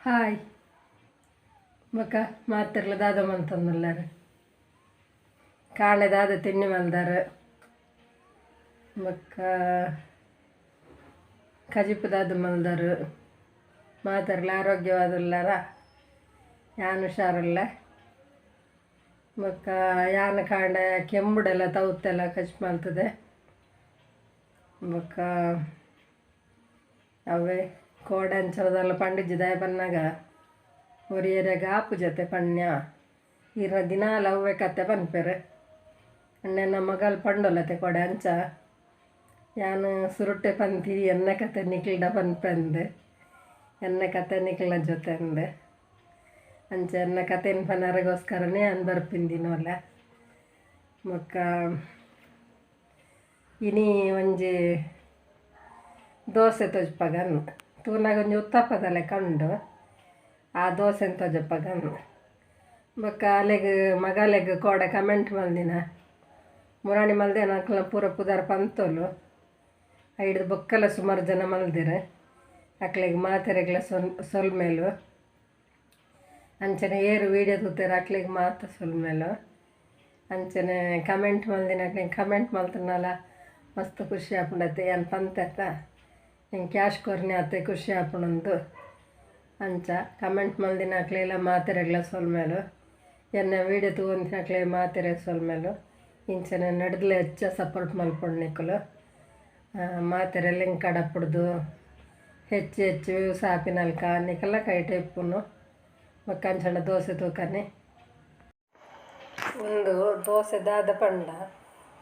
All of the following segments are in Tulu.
ಹಾಯ್. ಬೊಕ ಮಾತೆರ್ಲ ದಾದ ಮಲ್ತೊಂದುಲ್ಲೆರ್? ಕಾಂಡೆ ದಾದ ತಿಂಡಿ ಮಲ್ದರ್? ಬೊಕ್ಕ ಕಜಿಪು ದಾದ ಮಲ್ದರ್? ಮಾತೆರ್ಲ ಆರೋಗ್ಯವಾದುಲ್ಲೆರ? ಯಾನ್ ಹುಷಾರುಲ್ಲೆ. ಬೊಕ್ಕ ಯಾನ್ ಕಾಂಡೆ ಕೆಂಬುಡೆಲ ತೌತೆಲ ಕಜಿಪು ಮಲ್ತುದೆ. ಬೊಕ್ಕ ಅವೇ ಕೋಡೆ ಅಂಚ ಪಂಡಿಜ್ಜಿ, ದಾಯೆ ಪನ್ನಗ ಒರಿಯೆರೆಗ್ ಆಪುಜತೆ ಪಣ್ಯ. ಈರ್ನ ದಿನಾಲ ಅವ್ವೆ ಕತೆ ಪನ್ಪೆರ್. ಅಣ್ಣನ ಮಗಲ್ ಪಂಡೊಲತೆ ಕೋಡೆ ಅಂಚ ಯಾನ್ ಸುರುಟೆ ಪಂತಿ, ಎನ್ನ ಕತೆ ನಿಕ್ಲ್ಡ ಪನ್ಪೆಂದ್, ಎನ್ನ ಕತೆ ನಿಕ್ಲ್ನ ಜೊತೆ ಅಂದ್. ಅಂಚ ಎನ್ನ ಕತೆನ್ ಪನರೆಗೋಸ್ಕರನೇ ಯಾನ್ ಬರ್ಪಿನ ದಿನೋಲ. ಬೊಕ್ಕ ಇನಿ ಒಂಜಿ ದೋಸೆ ತೋಜ್ಪಾಗನ್ ತೂನಾಗ ಒಂಜಿ ಉತ್ತಪ್ಪದ ಲೆಕ್ಕ ಉಂಡು. ಆ ದೋಸೆನ್ ತೋಜಪ್ಪಗನ್. ಬೊಕ್ಕ ಅಲೆಗ್ ಮಗಲೆಗ್ ಕೋಡೆ ಕಮೆಂಟ್ ಮಲ್ದಿನ ಮುರಾಣಿ ಮಲ್ದೆ ಅಕ್ಲ್ನ ಪೂರ ಪುದರ್ ಪಂತೊಲು. ಐಡ್ದ್ ಬೊಕ್ಕಲ ಸುಮಾರು ಜನ ಮಲ್ದೆರ್. ಅಕ್ಲೆಗ್ ಮಾತೆರೆಗ್ಲ ಸೊಲ್ಮೆಲು. ಅಂಚನೆ ಏರ್ ವೀಡಿಯೋ ತೂತೆರ್ ಅಕ್ಲೆಗ್ ಮಾತ ಸೊಲ್ಮೆಲು. ಅಂಚನೆ ಕಮೆಂಟ್ ಮಲ್ದಿನಕ್ಲೆಗ್ ಕಮೆಂಟ್ ಮಲ್ತುಂಡಲ ಮಸ್ತ್ ಖುಷಿ ಆಪುಂಡತೆ. ಯಾನ್ ಪಂತೆತ್ತ, ಎಂಕ್ ಕ್ಯಾಶ್ ಕೊರ್ನೆ ಆತೆ ಖುಷಿ ಆಪುಂಡುಂದು. ಅಂಚ ಕಮೆಂಟ್ ಮಲ್ದಿನಕ್ಲೆಲ ಮಾತೆರೆಗ್ಲ ಸೊಲ್ಮೆಲು. ಎನ್ನ ವೀಡಿಯೋ ತೂವೊಂತಿನಕ್ಲೆ ಮಾತೆರೆಗ್ ಸೊಲ್ಮೆಲು. ಇಂಚನೆ ನಡ್ದಲೆ ಹೆಚ್ಚ ಸಪೋರ್ಟ್ ಮಲ್ಪೊಡು ನಿಕುಲು. ಮಾತೆರೆ ಲಿಂಕ್ ಕಡಪುಡ್ದು ಹೆಚ್ಚು ಹೆಚ್ಚು ವ್ಯೂಸ್ ಆಪಿನಲ್ಕ ನಿಕಲ್ನ ಕೈಟೆ ಇಪ್ಪುನು. ಬೊಕ್ಕ ಅಂಚನೆ ದೋಸೆ ತೂಕನೆ. ಉಂದು ದೋಸೆ ದಾದ ಪಂಡ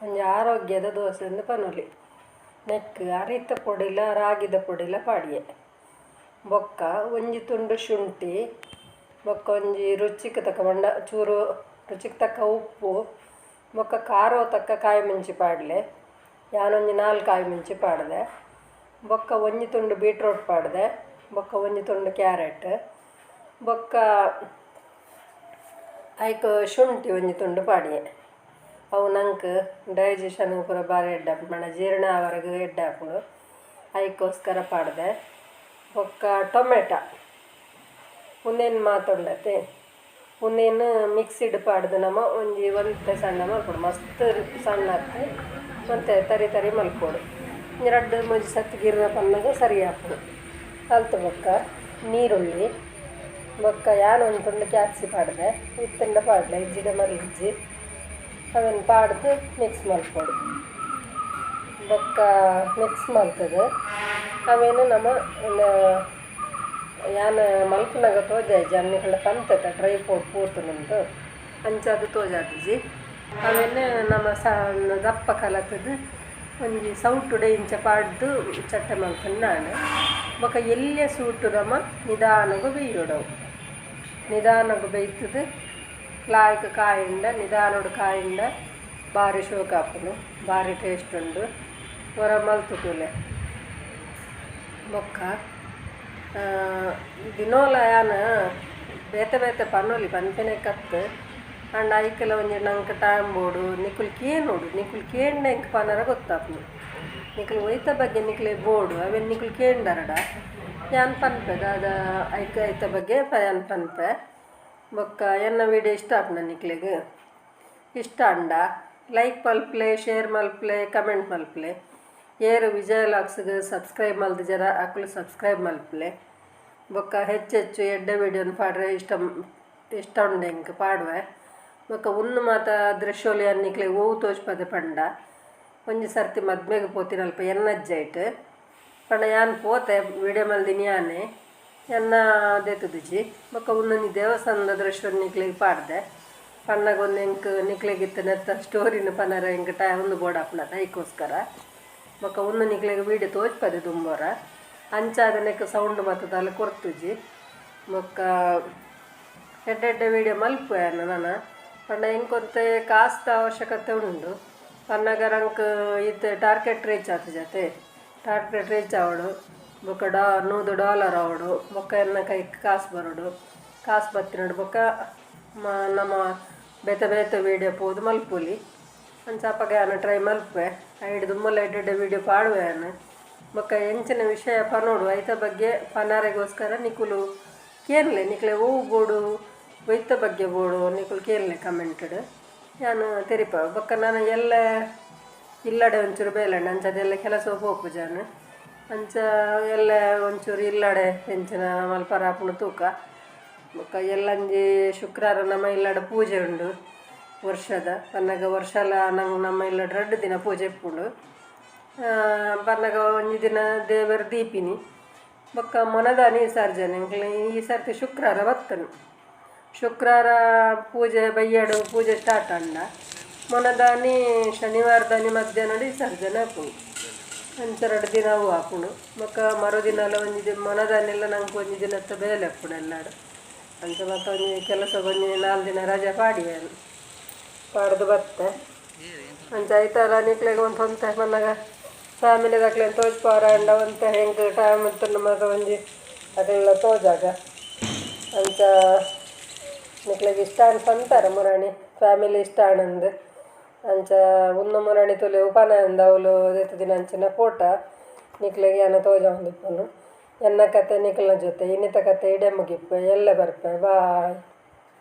ಒಂಜಿ ಆರೋಗ್ಯದ ದೋಸೆ ಅಂದ್ ಪನೊಲಿ. ನೆಕ್ಕ್ ಅರಿತ ಪೊಡಿಲ ರಾಗಿದ ಪೊಡಿಲ ಪಾಡಿಯೆ. ಬೊಕ್ಕ ಒಂಜಿ ತುಂಡು ಶುಂಠಿ, ಬೊಕ್ಕ ಒಂಜಿ ರುಚಿಕ್ ತಕ್ಕ ಪಂಡ ಚೂರು ರುಚಿಕ್ ತಕ್ಕ ಉಪ್ಪು, ಬೊಕ್ಕ ಖಾರೋ ತಕ್ಕ ಕಾಯಿ ಮುಂಚಿ ಪಾಡ್ಲೆ. ಯಾನೊಂಜಿ 4 ಕಾಯಿ ಮುಂಚಿ ಪಾಡ್ದೆ. ಬೊಕ್ಕ ಒಂಜಿ ತುಂಡು ಬೀಟ್ರೋಟ್ ಪಾಡ್ದೆ. ಬೊಕ್ಕ ಒಂಜಿ ತುಂಡು ಕ್ಯಾರೆಟ್, ಬೊಕ್ಕ ಐಕ್ ಶುಂಠಿ ಒಂಜಿ ತುಂಡು ಪಾಡಿಯೆ. ಅವು ನಂಕ್ ಡೈಜೆಷನ್ ಪೂರ ಬಾರಿ ಎಡ್ಡೆ ಆಪುಂಡು, ಪಂಡ ಜೀರ್ಣ ಆವರೆಗ್ ಎಡ್ಡೆ ಆಪುಂಡು. ಐಕೋಸ್ಕರ ಪಾಡ್ದೆ. ಬೊಕ್ಕ ಟೊಮೆಟ ಉಂದೆನ್ ಮಾತ ಉಂಡತೆ, ಉಂದೆನ್ ಮಿಕ್ಸಿಡ್ ಪಾಡ್ದ್ ನಮ ಒಂಜಿ ಒಂತೆ ಸಣ್ಣ ಮಲ್ಪೊಡು. ಮಸ್ತ್ ಸಣ್ಣ ಅತ್ತ್, ಒಂತೆ ತರಿ ತರಿ ಮಲ್ಪೊಡು. ಒಂಜಿ ರಡ್ಡ್ ಮೂಜಿ ಸರ್ತಿ ಗಿರ್ರ ಪನ್ನಗ ಸರಿ ಆಪುಂಡು. ಅಲ್ತ್ ಬೊಕ್ಕ ನೀರುಳ್ಳಿ, ಬೊಕ್ಕ ಯಾನ್ ಒಂಜಿ ತುಂಡು ಕ್ಯಾಪ್ಸಿ ಪಾಡ್ದೆ. ಇತ್ತುಂಡ ಪಾಡ್ಲೆ, ಇಜ್ಜಿಡ ಮರ್ಲಿಜ್ಜಿ. ಅವೆನ್ ಪಾಡ್ದ್ ಮಿಕ್ಸ್ ಮಲ್ಪೊಡು. ಬೊಕ್ಕ ಮಿಕ್ಸ್ ಮಲ್ತುದು ಅವೆನ್ ನಮ ಯಾನ್ ಮಲ್ಪುನಗ ತೋಜಾಯಿಜಿ. ನಿಕಲ್ಡ ಪಂತೆತ ಡ್ರೈ ಫ್ರೂಟ್ ಪೂರ್ತುಂಡು ಅಂಚಾದ್ ತೋಜಾದಿಜಿ. ಅವೆನ್ ನಮ ಸಣ್ಣ ದಪ್ಪ ಕಲತುದು ಒಂಜಿ ಸೌಟುಡೆ ಇಂಚ ಪಾಡ್ದು ಚಟ್ಟೆ ಮಲ್ತುಂಡಾಂಡ್. ಬೊಕ್ಕ ಎಲ್ಯ ಸೂಟು ನಮ ನಿಧಾನಗ್ ಬೇಯ್ಯೊಡವು. ನಿಧಾನಗ್ ಬೇಯ್ತುದು ಲಾಯ್ಕ್ ಕಾಯಿಂಡ, ನಿಧಾನೊಡು ಕಾಯಿಂಡ ಬಾರಿ ಶೋಕು ಆಪುಂಡು, ಬಾರಿ ಟೇಸ್ಟ್ ಉಂಡು. ಒರ ಮಲ್ತ್ ತೂಲೆ. ಬೊಕ್ಕ ದಿನೋಲ ಯಾನ್ ಬೇತೆ ಬೇತೆ ಪನೊಲಿ, ಪನ್ಪಿನಕತ್. ಆಂಡ ಐಕೆಲ ಒಂಜಿ ನಂಕ್ ಟೈಮ್ ಬೋಡು, ನಿಕುಲು ಕೇನೊಡು. ನಿಕುಲು ಕೇಂಡ ಎಂಕ್ ಪನರ ಗೊತ್ತಾಪುಂಡು. ನಿಕುಲು ಒಯ್ತ ಬಗ್ಗೆ ನಿಕ್ಲೆ ಬೋಡು, ಅವೆನ್ ನಿಕುಲು ಕೇಂಡರಡ ಯಾನ್ ಪನ್ಪೆ. ದಾದ ಐಕ್ ಐತ ಬಗ್ಗೆ ಯಾನ್ ಪನ್ಪೆ. ಬೊಕ್ಕ ಎನ್ನ ವೀಡಿಯೋ ಇಷ್ಟ ಆಪುಂಡ ನಿಕ್ಲೆಗ್? ಇಷ್ಟ ಆಂಡ ಲೈಕ್ ಮಲ್ಪುಲೆ, ಶೇರ್ ಮಲ್ಪುಲೆ, ಕಮೆಂಟ್ ಮಲ್ಪುಲೆ. ಏರ್ ವಿಜಯ ವ್ಲಾಗ್ಸ್ಗ್ ಸಬ್ಸ್ಕ್ರೈಬ್ ಮಲ್ದಿಜರ, ಅಕುಲು ಸಬ್ಸ್ಕ್ರೈಬ್ ಮಲ್ಪುಲೆ. ಬೊಕ್ಕ ಹೆಚ್ಚು ಎಡ್ಡೆ ವೀಡಿಯೋನ್ ಪಾಡ್ರೆ ಇಷ್ಟ ಇಷ್ಟ ಉಂಡು ಎಂಕ್, ಪಾಡುವೆ. ಬೊಕ್ಕ ಉಂದು ಮಾತ ದೃಶ್ಯೊಲು ಯಾನ್ ನಿಕ್ಲೆಗ್ ಒವು ತೋಜ್ಪದೆ ಪಂಡ, ಒಂಜಿ ಸರ್ತಿ ಮದ್ಮೆಗ್ ಪೋತಿನಲ್ಪ ಎನ್ನಜ್ಜೈಟ್. ಪಂಡ ಯಾನ್ ಪೋತೆ, ವೀಡಿಯೋ ಮಲ್ದಿನಿ ಯಾನೆ, ಎನ್ನ ದೆತುದಿಜಿ. ಬೊಕ್ಕ ಉಂದೊಂಜಿ ದೇವಸ್ಥಾನದ ದೃಶ್ಯನ್ ನಿಕ್ಲೆಗ್ ಪಾಡ್ದೆ. ಪನ್ನಗ ಒಂದು ಎಂಕ್ ನಿಕ್ಲೆಗ್ ಇತ್ತೆ ನೆತ್ತ ಸ್ಟೋರಿನ ಪನರ ಎಂಕ್ ಟೈಮ್ ಉಂದು ಬೋಡಾಪುಂಡತ, ಐಕೋಸ್ಕರ. ಬೊಕ್ಕ ಉಂದು ನಿಕ್ಲೆಗ್ ವೀಡಿಯೋ ತೋಜ್ಪದೆ ದುಂಬೊರ. ಅಂಚಾದ್ ನೆಕ್ ಸೌಂಡ್ ಮಾತ ದಾಲ ಕೊರ್ತುಜಿ. ಬೊಕ್ಕ ಎಡ್ಡೆ ಎಡ್ಡೆ ವೀಡಿಯೋ ಮಲ್ಪುವೆ ನನ. ಪಂಡ ಎಂಕೊಂತೆ ಕಾಸ್ದ ಅವಶ್ಯಕತೆ ಉಂಡು. ಪನ್ನಗ ನಂಕ್ ಇತ್ತೆ ಟಾರ್ಗೆಟ್ ರೀಚ್ ಆತುಜತೆ. ಟಾರ್ಗೆಟ್ ರೀಚ್ ಆವೊಡು, ಬೊಕ್ಕ $100 ಆವೊಡು. ಬೊಕ್ಕ ಎನ್ನ ಕೈಕ್ ಕಾಸು ಬರೊಡು. ಕಾಸು ಬತ್ತಿನಡು ಬೊಕ್ಕ ನಮ ಬೇತೆ ಬೇತೆ ವೀಡಿಯೋ ಪೋದು ಮಲ್ಪೊಲಿ. ಅಂಚ ಅಪಗ ಯಾನ್ ಟ್ರೈ ಮಲ್ಪುವೆ. ಐಡ್ ದುಂಬುಲ ಎಡ್ಡೆ ಎಡ್ಡೆ ವೀಡಿಯೋ ಪಾಡುವೆ ಯಾನ್. ಬೊಕ್ಕ ಎಂಚಿನ ವಿಷಯ ಪನೊಡು ಐತ ಬಗ್ಗೆ ಪನರೆಗೋಸ್ಕರ ನಿಕುಲು ಕೇನ್ಲೆ ನಿಕ್ಲೆ ಒವು ಬೋಡು, ಒಯ್ತ ಬಗ್ಗೆ ಬೋಡು ನಿಕುಲು ಕೇನ್ಲೆ ಕಮೆಂಟ್ಡ್, ಯಾನ್ ತೆರಿಪಾವೆ. ಬೊಕ್ಕ ನನ ಎಲ್ಲೆ ಇಲ್ಲಡೆ ಒಂಚೂರು ಬೇಲೆ ಉಂಡು, ಅಂಚಾದ್ ಎಲ್ಲೆ ಕೆಲಸ ಪೋಪುಜಿ ಯಾನ್. ಅಂಚ ಎಲ್ಲೆ ಒಂಚೂರು ಇಲ್ಲಡೆ ಎಂಚಿನ ಮಲ್ಪರ ಆಪುಂಡು ತೂಕ. ಬೊಕ್ಕ ಎಲ್ಲಂಜಿ ಶುಕ್ರಾರ ನಮ್ಮ ಇಲ್ಲಡ್ ಪೂಜೆ ಉಂಡು ವರ್ಷದ. ಪನ್ನಗ ವರ್ಷಲ ನಂಗೆ ನಮ್ಮ ಇಲ್ಲಡ್ ರಡ್ಡ್ ದಿನ ಪೂಜೆ ಇಪ್ಪುಂಡು. ಪನ್ನಗ ಒಂಜಿ ದಿನ ದೇವೆರ್ ದೀಪಿನಿ, ಬೊಕ್ಕ ಮನದಾನಿ ವಿಸರ್ಜನೆ. ಎಂಕ್ಲೆ ಈ ಸರ್ತಿ ಶುಕ್ರಾರ ಬತ್ತುಂಡು. ಶುಕ್ರಾರ ಪೂಜೆ ಬಯ್ಯಡು ಪೂಜೆ ಸ್ಟಾರ್ಟ್ ಆಂಡ ಮನದಾನಿ ಶನಿವಾರದಾನಿ ಮಧ್ಯಾಹ್ನ ವಿಸರ್ಜನೆ ಆಪುಂಡು. ಅಂಚ ರಡ್ಡ್ ದಿನ ಅವು ಆಪುಂಡು. ಬೊಕ್ಕ ಮರುದಿನಲ ಒಂಜಿ ದಿನ ಮನದಾನಿಲ ನಂಗೆ ಒಂಜಿ ದಿನತ್ತ ಬೇಲೆ ಉಪ್ಪುಂಡು ಎಲ್ಲಾಡು. ಅಂಚ ಮಾತ ಒಂಜಿ ಕೆಲಸ ಒಂಜಿ 4 ದಿನ ರಜೆ ಪಾಡಿಯೆ ಪಾಡ್ದು ಬತ್ತೆ. ಅಂಚ ಐತಾರ ನಿಕ್ಲೆಗ್ ಒಂದು ಒಂತೆ ಪನ್ನಗ ಫ್ಯಾಮಿಲಿದಕ್ಲೆನ್ ತೋಜ್ಪಾವರ ಆಂಡ ಒಂತೆ ಎಂಕ್ ಟೈಮ್ ಇತ್ತುಂಡ ಮಾತ ಒಂಜಿ ಅಕ್ಲೆಲ ತೋಜಾಗ. ಅಂಚ ನಿಕ್ಲೆಗ್ ಇಷ್ಟ ಆಂಡ್ ಪಂತಾರೆ ಮುರಾಣಿ ಫ್ಯಾಮಿಲಿ ಇಷ್ಟ ಆಂಡ್. ಅಂಚ ಉಂದು ಮುರಾಣಿ ತೂಲೆ ಉಪನಯನದ ಅವ್ಲು ದೆತ್ತ್ದಿನ ಅಂಚಿನ ಫೋಟ ನಿಕ್ಲೆಗ್ ಯಾನ್ ತೋಜಾವೊಂದಿಪ್ಪುನು. ಎನ್ನ ಕತೆ ನಿಕ್ಲೆನ ಜೊತೆ ಇನ್ನಿತ ಕತೆ ಇಡೆ ಮುಗಿಪುವೆ, ಎಲ್ಲೆ ಬರ್ಪೆ, ಬಾಯ್.